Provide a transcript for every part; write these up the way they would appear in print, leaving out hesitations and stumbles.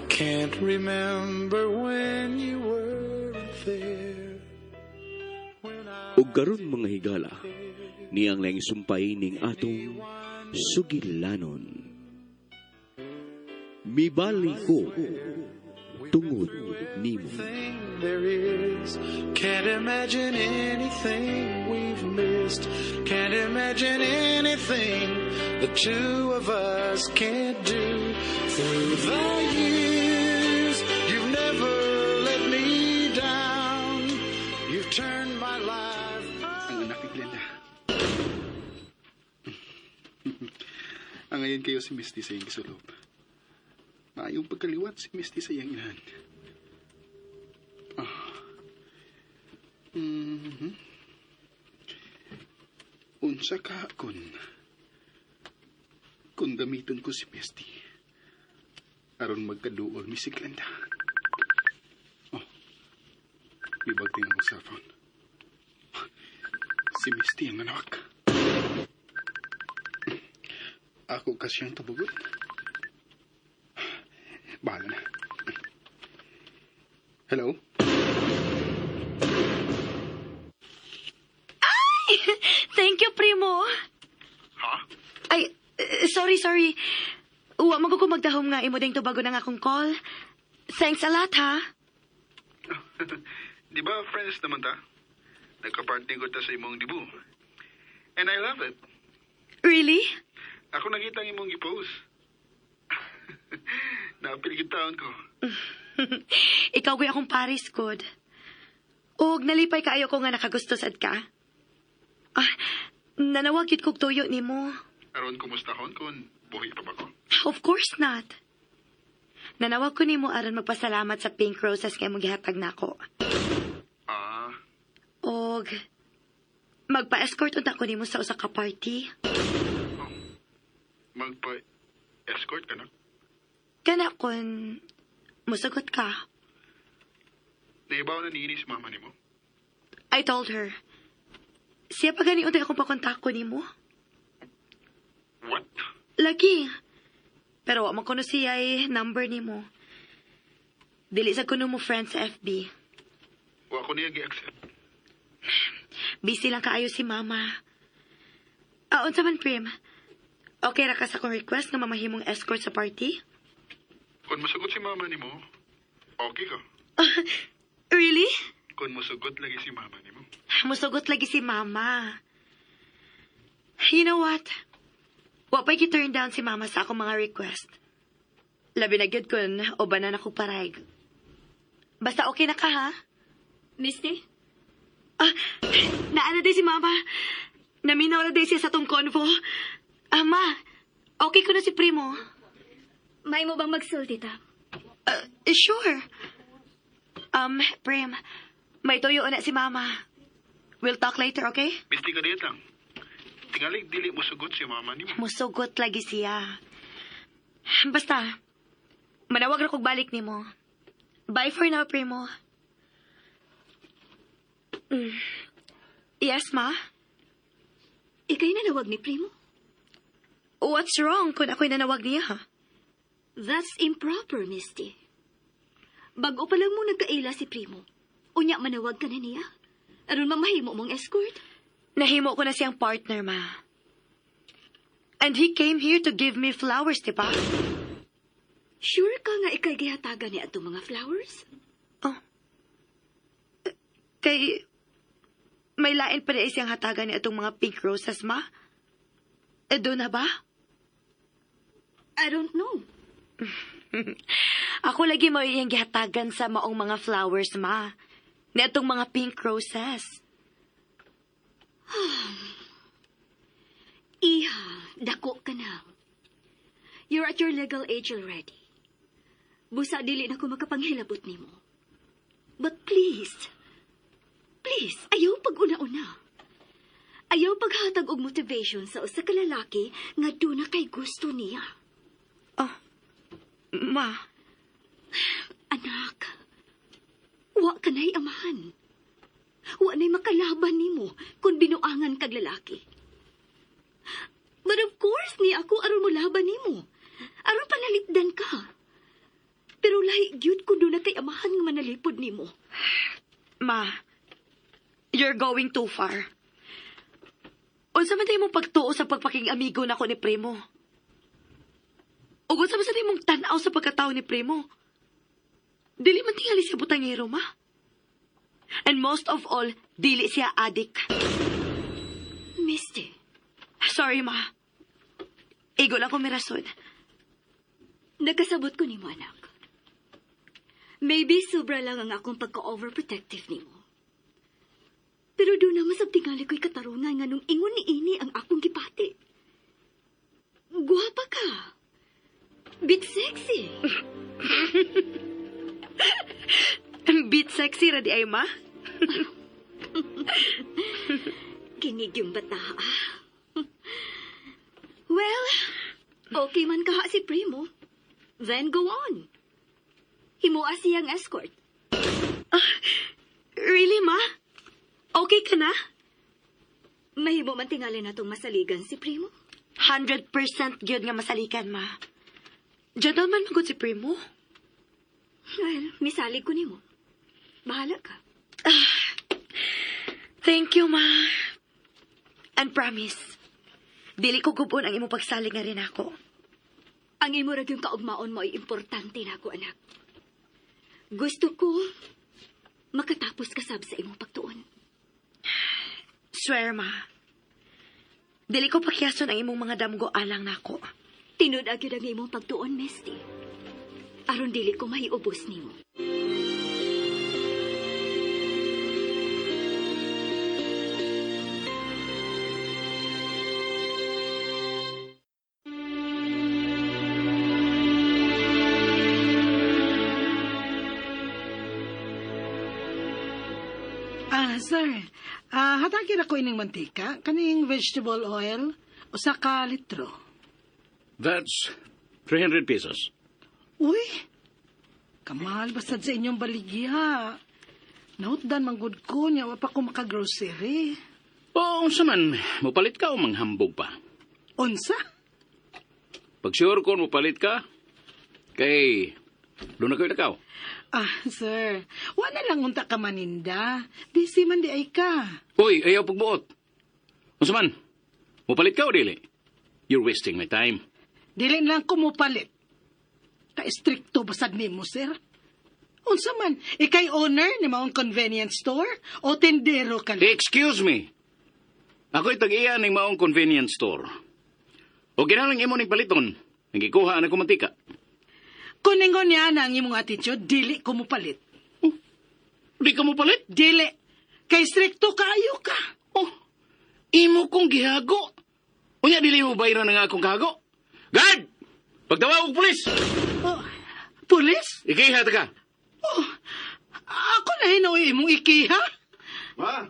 Can't remember when you weren't there. When I Ug karon, mga higala, niyang laing sumpay ning atong sugilanon. Mibali ko tungod nimo. Thing there is. Can't imagine anything we've missed. Can't imagine anything the two of us can't do. Through the years, you've never let me down. You've turned my life Ang anak ni Glenda. Angayan kaayo si Misty sa iyang gisulob. Maayong pagkaliwat si Misty sa iyang inahan. Ah. Unsa ka kung gamiton ko si Misty aron magkaduol mi si Glenda? Oh. Mibagting akong cellphone. Si Misty ang nanawag. Ako kasi ang tubugot. Bahala na. Hello? Thank you, Primo. Ha? Ay, sorry, sorry. Wa man ko magdahom nga imo ding tubago ng akong call. Thanks a lot, ha? Di ba friends naman ta? Nagka-party ko ta sa imong debut. And I love it. Really? Ako nakita ang imong gipost. Naapil gyud taon ko. Ikaw ko'y akong pares, good. Og nalipay kaayo ko nga nakagusto sad ka. Ah, nanawag gyud kog tuyo nimo. Aron kumustahon kung buhi pa ba ko? Of course not. Nanawag ko nimo aron magpasalamat sa pink roses nga imong gihatag nako. Ah, Og magpa-escort unta ko nimo sa usa ka party. Magpa-escort ka na? Kana kun musugot ka. Naibaw na niini si mama nimo? I told her. Siya pa gani untay akong pakontak ko nimo. What? Lagi. Pero wa man kuno siya ay number nimo. Dili sa kuno mo friend sa FB. Wa ko niya gi-accept. Busy lang kaayo si mama. Ah, unsa man, Prim? Okay ra ka sa akong request nga mamahimong escort sa party? Kung musugot si mama nimo, okay ka. Really? Kung musugot lagi si mama nimo. Musugot lagi si mama. You know what? Wa pa'y turn down si mama sa akong mga request. Labi na gyud kun ubanan ako parayg. Basta okay na ka, ha? Misty? Ah, naa na diay si mama. Naminaw na diay siya sa atong convo. Ah, ma, okay ko na si Primo. May mo bang magsulti ta? Sure. Prim, may tuyo na si mama. We'll talk later, okay? Misty ka dito lang. Tingalig dili musugot si mama nimo. Musugot lagi siya. Basta, manawag ra kog balik nimo. Bye for now, Primo. Yes, ma? Ika'y nanawag ni Primo? What's wrong kung ako'y nanawag niya? That's improper, Misty. Bago pa lang mo nagkaila si Primo. Unya manawag ka na niya. Aron mamahimo mong escort. Nahimo ko na siyang partner, ma. And he came here to give me flowers, di ba? Sure ka nga ikay gihatagan niya atong mga flowers? Oh. Kay may lain pa rin siyang hatagan ni atong mga pink roses, ma? Eh, doon na ba? I don't know. Ako lagi mo iyang gihatagan sa maong mga flowers, ma. Ni atong mga pink roses. Iha, dako ka na. You're at your legal age already. Busa dili na ko makapanghilabot nimo. But please, please, ayaw pag-una-una. Ayaw paghatag og motivation sa usa ka lalaki nga duna kay gusto niya. Oh, ma. Anak, wa ka na'y amahan. Wa na'y makalaban nimo kung binuangan kag lalaki. But of course, ni ako aron mo laban nimo. Aron panalipdan ka. Pero gyud kung duna kay amahan nga manalipod nimo. Ma, you're going too far. Unsa man diay imong pagtuo sa pagpaking amigo nako ni Primo? Ug unsa man sa imong tan-aw sa pagkatao ni Primo? Dili man tingali siya butangero, ma. And most of all, dili siya adik. Misty, Sorry, ma. Igo lang ko may rason. Nakasabot ko nimo, anak. Maybe sobra lang ang akong pagka-overprotective nimo. Pero duna man sab tingali ko'y katarungan nga nung ingon ni ini ang akong gipati. Guwapa ka. Bit sexy. Bit sexy ra diay, ma. Kinig yung bata, ah. Well, okay man kaha si Primo. Then go on. Himoa siyang escort. Really, ma? Okay ka na? Mahimo man tingali natong masaligan si Primo. 100% gyud nga masalikan, ma. Gentleman man gud si Primo. Well, misalig ko nimo. Bahala ka. Thank you, ma. And promise, dili ko gub-on ang imong pagsalig nga rin ako. Ang imo ra gyung kaugmaon mo ay importante na ako, anak. Gusto ko makatapos ka sab sa imong pagtuon. Swear, ma. Dili ko pakiyason ang imong mga damgo alang nako. Tinud-a gyud ang imong pagtuon, Misty. Aron dili ko mahiubos nimo. Ah, sir. Ah, hatagin ako ining mantika, kaning vegetable oil, usa ka litro. That's 300 pesos. Uy, kamahal bastad sa inyong baligya. Nautdan man gud ko niya, wa pa ko makagrocery. O, unsa man, mupalit ka o manghambog pa? Unsa? Pag sure ko mupalit ka, kay duna ko'y lakaw. Ah, sir, wa na lang unta ka maninda. Busy man diay ka. Uy, ayaw pagbuot. Unsa man, mupalit ka o dili? You're wasting my time. Dili na lang ko mopalit. Ka-strikto basad nimo, sir. Unsa man, ikay owner ni maong convenience store o tindero ka lang? Excuse me. Ako'y tag-iya ning maong convenience store. O kinahanglan imo ning paliton, ang gikuha na ko mantika. Kung ningon niya na ang imong attitude, dili ko mopalit. Di ka mopalit? Dili. Kay strikto kaayo ka. Oh, imo kong gihago. Unya dili mo bayran ang akong kahago. Guard! Pagtawag og pulis! Oh, pulis? Ikiha ta ka. Oh, ako na hinuoy imong ikiha. Ma!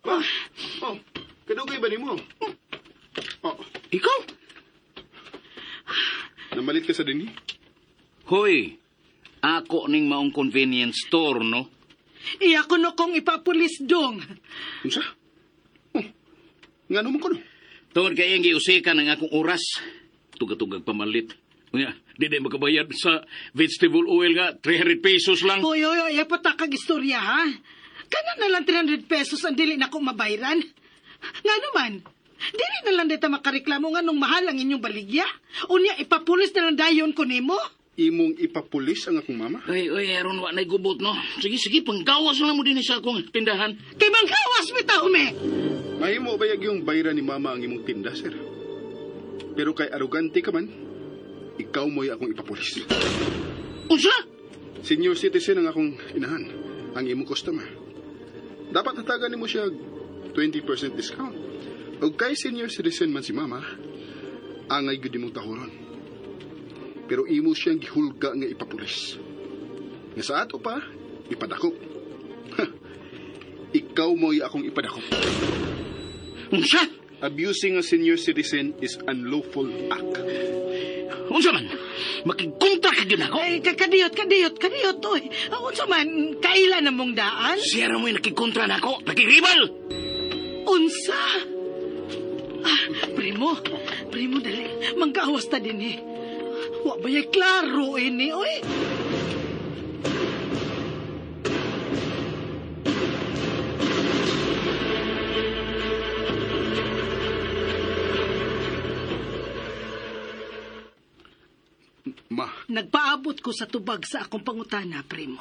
Ma! Oh, kadugay ba nimo? Oh, Ikaw? namalit ka sa dinhi? Hoy, ako ning maong convenience store, no? Iya ko no kong ipapulis dong. Unsa? Oh, ngano man ko no? Tungod kay iyang giusikan ang akong oras. Tugag-tugag pamalit. Unya, di di makabayad sa vegetable oil nga, 300 pesos lang. Hoy, hoy, hoy, patakag istorya ha. Kana na lang 300 pesos ang dili na ko mabayran. Nga naman, dili na lang dita makareklamo nga nung mahal ang inyong baligya. Unya, ipapulis na lang dayon ko nimo. Imong ipapulis ang akong mama? Ay, ay, aron wa na'y gubot, no? Sige, sige, panggawas na lang mo din sa akong tindahan. Kay manggawas bitaw me. Mahimo ba yung bayran ni mama ang imong tinda, sir? Pero kay arugante ka man, ikaw mo'y akong ipapulis. Unsa? Senior citizen ang akong inahan, ang imong customer. Dapat hatagan nimo siya 20% discount. Og kay senior citizen man si mama, angay gyud imong tahuron. Pero imo siyang gihulga nga ipapulis. Nga sa ato pa, ipadakop. Ha, ikaw mo'y akong ipadakop. Unsa? Abusing a senior citizen is unlawful act. Unsa man? Makigkontra ka gyud ako? Ay, kadiyot, kadiyot, kadiyot, oy. Unsa man, kaila na mong daan? Siya ra mo'y nakigkontra na ako. Nakigribal! Unsa? Ah, primo, primo, dali. Manggawas ta din eh. Wa ba ya'y klaro ini, oy? Nagpaabot ko sa tubag sa akong pangutana, Primo.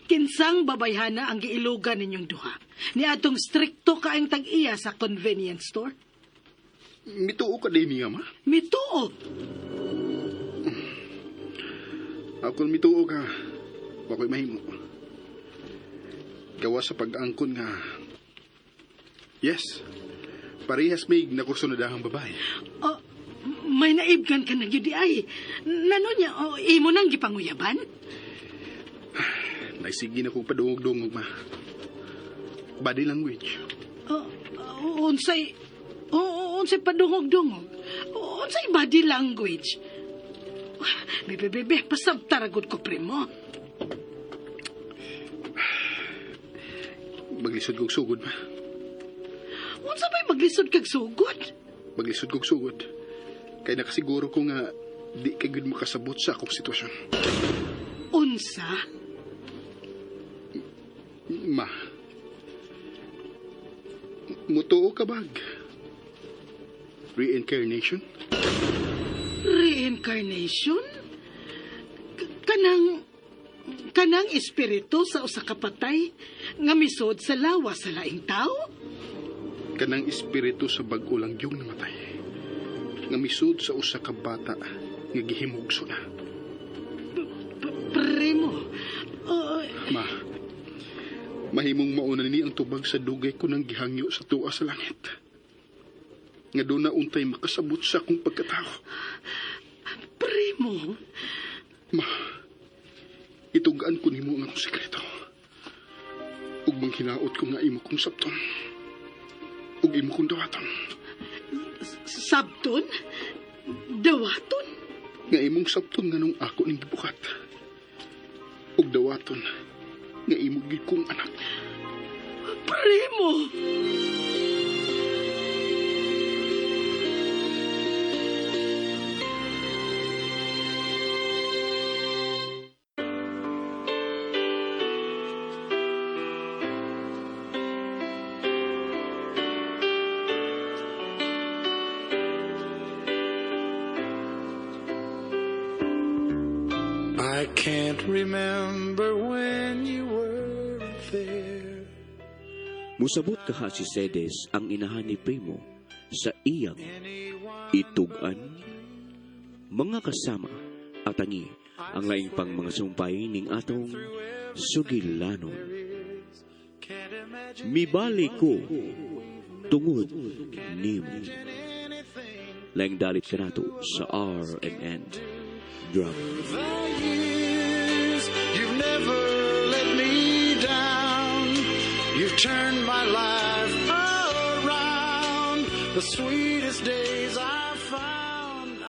Kinsang babayhana ang giilugan ninyong duha? Ni atong strikto kaayong tag-iya sa convenience store? Mituo ka din niya, ma? Mituo! Ako mituo ka, wako'y mahimo. Gawa sa pag-angkon nga, yes, parehas mig nakursunadahang babae. Oh, may naibgan ka na gyud ay. Nano niya, oh, imo nang gipanguyaban? Nagsige na kong padungog-dungog, ma. Body language. Oh, unsay, oh, unsay padungog-dungog? Unsay body language? Bebe, bebe, pasabtaragod ko, Primo. Maglisod kog sugod, ma. Unsa ba'y maglisod kag sugod? Maglisod kog sugod. Kay nakasiguro ko nga di kay gud makasabot sa akong sitwasyon. Unsa? Ma, mutuo ka bag? Reincarnation? Reincarnation? Kanang espiritu sa usa ka patay nga misod sa lawas sa laing tao? Kanang espiritu sa bag-o lang yung namatay. Nga misud sa usa ka bata nga gihimugso na. Primo, Ma, mahimong mauna ni ang tubag sa dugay ko nang gihangyo sa tuwa sa langit. Nga doon na untay makasabot sa akong pagkatao. Primo, Ma, itugaan ko nimo ang akong sekreto. Ug manghinaot ko nga imo kong sabton. Ug imo kong dawaton. Sabton? Dawaton? Nga imong sabton nga nung ako ning gibukat. Ug dawaton nga imo gid kong anak. Primo! I can't remember when you were there. Musabot kaha si Sedes ang inahan ni Primo sa iyang itugan, mga kasama at angi ang laing pang mga sumpay ning atong sugilanon. Mibali ko tungod nimo. Laing dalit kanato sa R&N Drama. The years, you've never let me down. You've turned my life around. The sweet